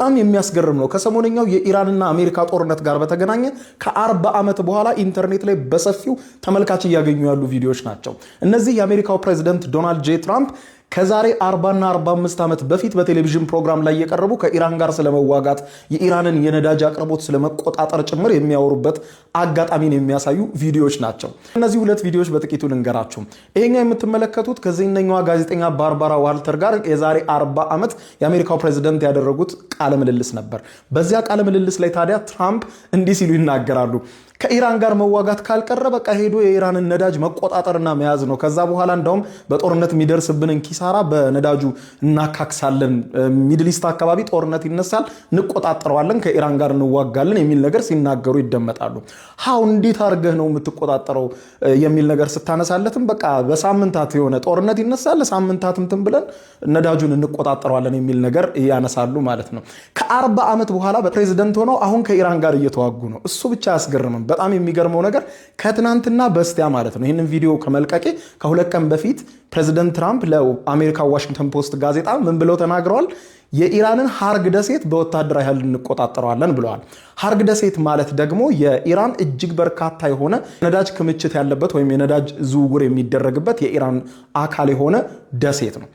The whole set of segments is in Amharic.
በጣም የሚያስገርም ነው። ከሰሞነኛው የኢራንና አሜሪካ ጦርነት ጋር በተገናኘ ከ40 ዓመት በኋላ ኢንተርኔት ላይ በሰፊው ተመልካች እያገኙ ያሉ ቪዲዮዎች ናቸው። እነዚህ የአሜሪካው ፕሬዚደንት ዶናልድ ጄ ትራምፕ ከዛሬ 40ና 45 ዓመት በፊት በቴሌቪዥን ፕሮግራም ላይ የቀረቡ፣ ከኢራን ጋር ስለመዋጋት፣ የኢራንን የነዳጅ አቅርቦት ስለመቆጣጠር ጭምር የሚያወሩበት አጋጣሚን የሚያሳዩ ቪዲዮዎች ናቸው። እነዚህ ሁለት ቪዲዮዎች በጥቂቱ ልንገራችሁ። ይሄኛው የምትመለከቱት ከዝነኛዋ ጋዜጠኛ ባርባራ ዋልተር ጋር የዛሬ 40 ዓመት የአሜሪካው ፕሬዚደንት ያደረጉት ቃለ ምልልስ ነበር። በዚያ ቃለ ምልልስ ላይ ታዲያ ትራምፕ እንዲህ ሲሉ ይናገራሉ። ከኢራን ጋር መዋጋት ካልቀረ በቃ ሄዶ የኢራንን ነዳጅ መቆጣጠርና መያዝ ነው። ከዛ በኋላ እንደውም በጦርነት የሚደርስብንን ኪሳራ በነዳጁ እናካክሳለን። Middle East አካባቢ ጦርነት ይነሳል፣ እንቆጣጠረዋለን፣ ከኢራን ጋር እንዋጋለን የሚል ነገር ሲናገሩ ይደመጣሉ። How፣ እንዴት አድርገህ ነው የምትቆጣጠረው የሚል ነገር ስታነሳለትም በቃ በሳምንታት የሆነ ጦርነት ይነሳል፣ ለሳምንታት እንትን ብለን ነዳጁን እንቆጣጠረዋለን የሚል ነገር ያነሳሉ ማለት ነው። ከ40 ዓመት በኋላ ፕሬዚደንት ሆነው አሁን ከኢራን ጋር እየተዋጉ ነው። እሱ ብቻ አያስገርምም። በጣም የሚገርመው ነገር ከትናንትና በስቲያ ማለት ነው፣ ይህንን ቪዲዮ ከመልቀቄ ከ2 ቀን በፊት ፕሬዚደንት ትራምፕ ለአሜሪካ ዋሽንግተን ፖስት ጋዜጣ ምን ብለው ተናግረዋል? የኢራንን ሀርግ ደሴት በወታደራዊ ኃይል እንቆጣጠረዋለን ብለዋል። ሀርግ ደሴት ማለት ደግሞ የኢራን እጅግ በርካታ የሆነ ነዳጅ ክምችት ያለበት ወይም የነዳጅ ዝውውር የሚደረግበት የኢራን አካል የሆነ ደሴት ነው።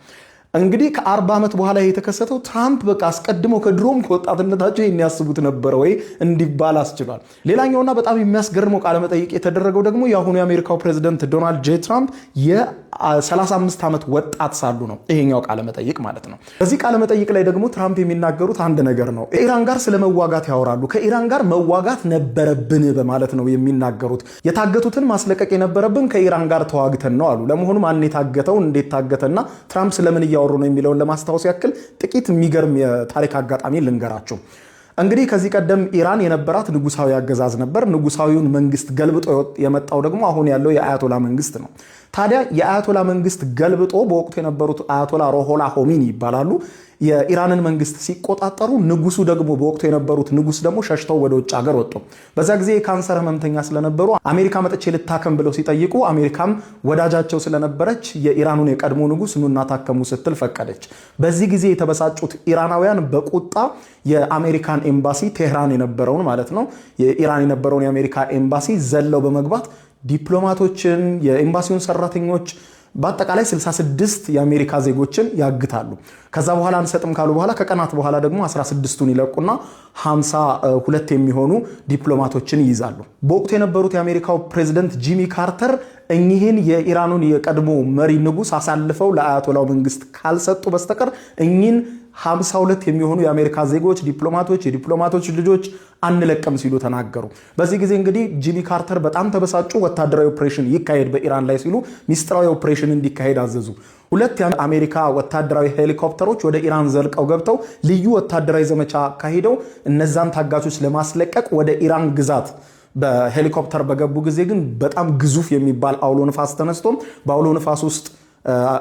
እንግዲህ ከ40 ዓመት በኋላ የተከሰተው ትራምፕ በቃ አስቀድመው ከድሮም ከወጣትነታቸው ይህን ያስቡት ነበረ ወይ እንዲባል አስችሏል። ሌላኛውና በጣም የሚያስገርመው ቃለመጠይቅ የተደረገው ደግሞ የአሁኑ የአሜሪካው ፕሬዚደንት ዶናልድ ጄ ትራምፕ የ35 ዓመት ወጣት ሳሉ ነው፣ ይሄኛው ቃለመጠይቅ ማለት ነው። በዚህ ቃለመጠይቅ ላይ ደግሞ ትራምፕ የሚናገሩት አንድ ነገር ነው። ከኢራን ጋር ስለመዋጋት ያወራሉ። ከኢራን ጋር መዋጋት ነበረብን በማለት ነው የሚናገሩት። የታገቱትን ማስለቀቅ የነበረብን ከኢራን ጋር ተዋግተን ነው አሉ። ለመሆኑ ማን የታገተው፣ እንዴት ታገተና ትራምፕ ስለምን እያወሩ ነው የሚለውን ለማስታወስ ያክል ጥቂት የሚገርም የታሪክ አጋጣሚ ልንገራችሁ። እንግዲህ ከዚህ ቀደም ኢራን የነበራት ንጉሳዊ አገዛዝ ነበር። ንጉሳዊውን መንግስት ገልብጦ የመጣው ደግሞ አሁን ያለው የአያቶላ መንግስት ነው። ታዲያ የአያቶላ መንግስት ገልብጦ በወቅቱ የነበሩት አያቶላ ሮሆላ ሆሚኒ ይባላሉ፣ የኢራንን መንግስት ሲቆጣጠሩ፣ ንጉሱ ደግሞ፣ በወቅቱ የነበሩት ንጉስ ደግሞ ሸሽተው ወደ ውጭ ሀገር ወጡ። በዛ ጊዜ የካንሰር ህመምተኛ ስለነበሩ አሜሪካ መጥቼ ልታከም ብለው ሲጠይቁ አሜሪካም ወዳጃቸው ስለነበረች የኢራኑን የቀድሞ ንጉስ ኑና ታከሙ ስትል ፈቀደች። በዚህ ጊዜ የተበሳጩት ኢራናውያን በቁጣ የአሜሪካን ኤምባሲ፣ ቴህራን የነበረውን ማለት ነው፣ የኢራን የነበረውን የአሜሪካ ኤምባሲ ዘለው በመግባት ዲፕሎማቶችን፣ የኤምባሲውን ሰራተኞች፣ በአጠቃላይ 66 የአሜሪካ ዜጎችን ያግታሉ። ከዛ በኋላ አንሰጥም ካሉ በኋላ ከቀናት በኋላ ደግሞ 16ቱን ይለቁና 52 የሚሆኑ ዲፕሎማቶችን ይይዛሉ። በወቅቱ የነበሩት የአሜሪካው ፕሬዚደንት ጂሚ ካርተር እኚህን የኢራኑን የቀድሞ መሪ ንጉስ አሳልፈው ለአያቶላው መንግስት ካልሰጡ በስተቀር እኚህን 52 የሚሆኑ የአሜሪካ ዜጎች፣ ዲፕሎማቶች፣ የዲፕሎማቶች ልጆች አንለቅም ሲሉ ተናገሩ። በዚህ ጊዜ እንግዲህ ጂሚ ካርተር በጣም ተበሳጩ። ወታደራዊ ኦፕሬሽን ይካሄድ በኢራን ላይ ሲሉ ሚስጥራዊ ኦፕሬሽን እንዲካሄድ አዘዙ። ሁለት የአሜሪካ ወታደራዊ ሄሊኮፕተሮች ወደ ኢራን ዘልቀው ገብተው ልዩ ወታደራዊ ዘመቻ አካሂደው እነዛን ታጋቾች ለማስለቀቅ ወደ ኢራን ግዛት በሄሊኮፕተር በገቡ ጊዜ ግን በጣም ግዙፍ የሚባል አውሎ ንፋስ ተነስቶ በአውሎ ንፋስ ውስጥ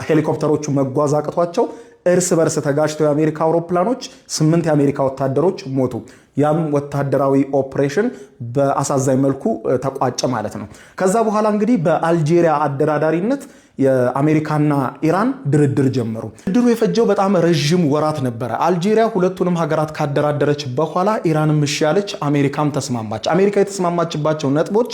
ሄሊኮፕተሮቹ መጓዝ አቅቷቸው እርስ በርስ ተጋጭተው የአሜሪካ አውሮፕላኖች ስምንት የአሜሪካ ወታደሮች ሞቱ። ያም ወታደራዊ ኦፕሬሽን በአሳዛኝ መልኩ ተቋጨ ማለት ነው። ከዛ በኋላ እንግዲህ በአልጄሪያ አደራዳሪነት የአሜሪካና ኢራን ድርድር ጀመሩ። ድርድሩ የፈጀው በጣም ረዥም ወራት ነበረ። አልጄሪያ ሁለቱንም ሀገራት ካደራደረች በኋላ ኢራንም እሺ ያለች፣ አሜሪካም ተስማማች። አሜሪካ የተስማማችባቸው ነጥቦች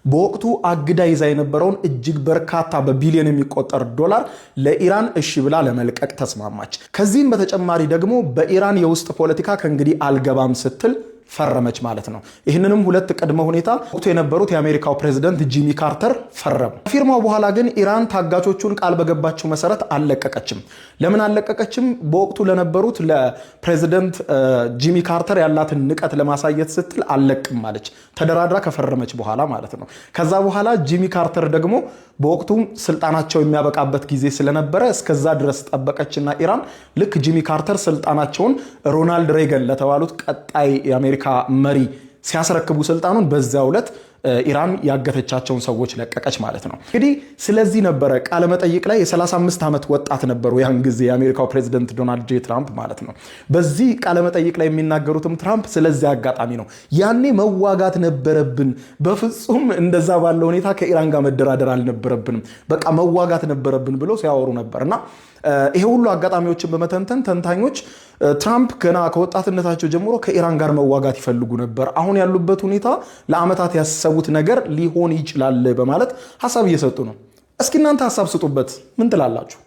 በወቅቱ አግዳ ይዛ የነበረውን እጅግ በርካታ በቢሊዮን የሚቆጠር ዶላር ለኢራን እሺ ብላ ለመልቀቅ ተስማማች። ከዚህም በተጨማሪ ደግሞ በኢራን የውስጥ ፖለቲካ ከእንግዲህ አልገባም ስትል ፈረመች ማለት ነው። ይህንንም ሁለት ቅድመ ሁኔታ ወቅቱ የነበሩት የአሜሪካው ፕሬዚደንት ጂሚ ካርተር ፈረሙ። ከፊርማው በኋላ ግን ኢራን ታጋቾቹን ቃል በገባችው መሰረት አልለቀቀችም። ለምን አልለቀቀችም? በወቅቱ ለነበሩት ለፕሬዚደንት ጂሚ ካርተር ያላትን ንቀት ለማሳየት ስትል አልለቅም አለች። ተደራድራ ከፈረመች በኋላ ማለት ነው። ከዛ በኋላ ጂሚ ካርተር ደግሞ በወቅቱ ስልጣናቸው የሚያበቃበት ጊዜ ስለነበረ እስከዛ ድረስ ጠበቀችና ኢራን ልክ ጂሚ ካርተር ስልጣናቸውን ሮናልድ ሬገን ለተባሉት ቀጣይ የአሜሪካ መሪ ሲያስረክቡ ስልጣኑን፣ በዚያው ዕለት ኢራን ያገተቻቸውን ሰዎች ለቀቀች ማለት ነው። እንግዲህ ስለዚህ ነበረ ቃለመጠይቅ ላይ፣ የ35 ዓመት ወጣት ነበሩ ያን ጊዜ የአሜሪካው ፕሬዚደንት ዶናልድ ጄ ትራምፕ ማለት ነው። በዚህ ቃለመጠይቅ ላይ የሚናገሩትም ትራምፕ ስለዚህ አጋጣሚ ነው። ያኔ መዋጋት ነበረብን፣ በፍጹም እንደዛ ባለ ሁኔታ ከኢራን ጋር መደራደር አልነበረብንም፣ በቃ መዋጋት ነበረብን ብሎ ሲያወሩ ነበር እና ይሄ ሁሉ አጋጣሚዎችን በመተንተን ተንታኞች ትራምፕ ገና ከወጣትነታቸው ጀምሮ ከኢራን ጋር መዋጋት ይፈልጉ ነበር፣ አሁን ያሉበት ሁኔታ ለዓመታት ያሰቡት ነገር ሊሆን ይችላል በማለት ሀሳብ እየሰጡ ነው። እስኪ እናንተ ሀሳብ ስጡበት። ምን ትላላችሁ?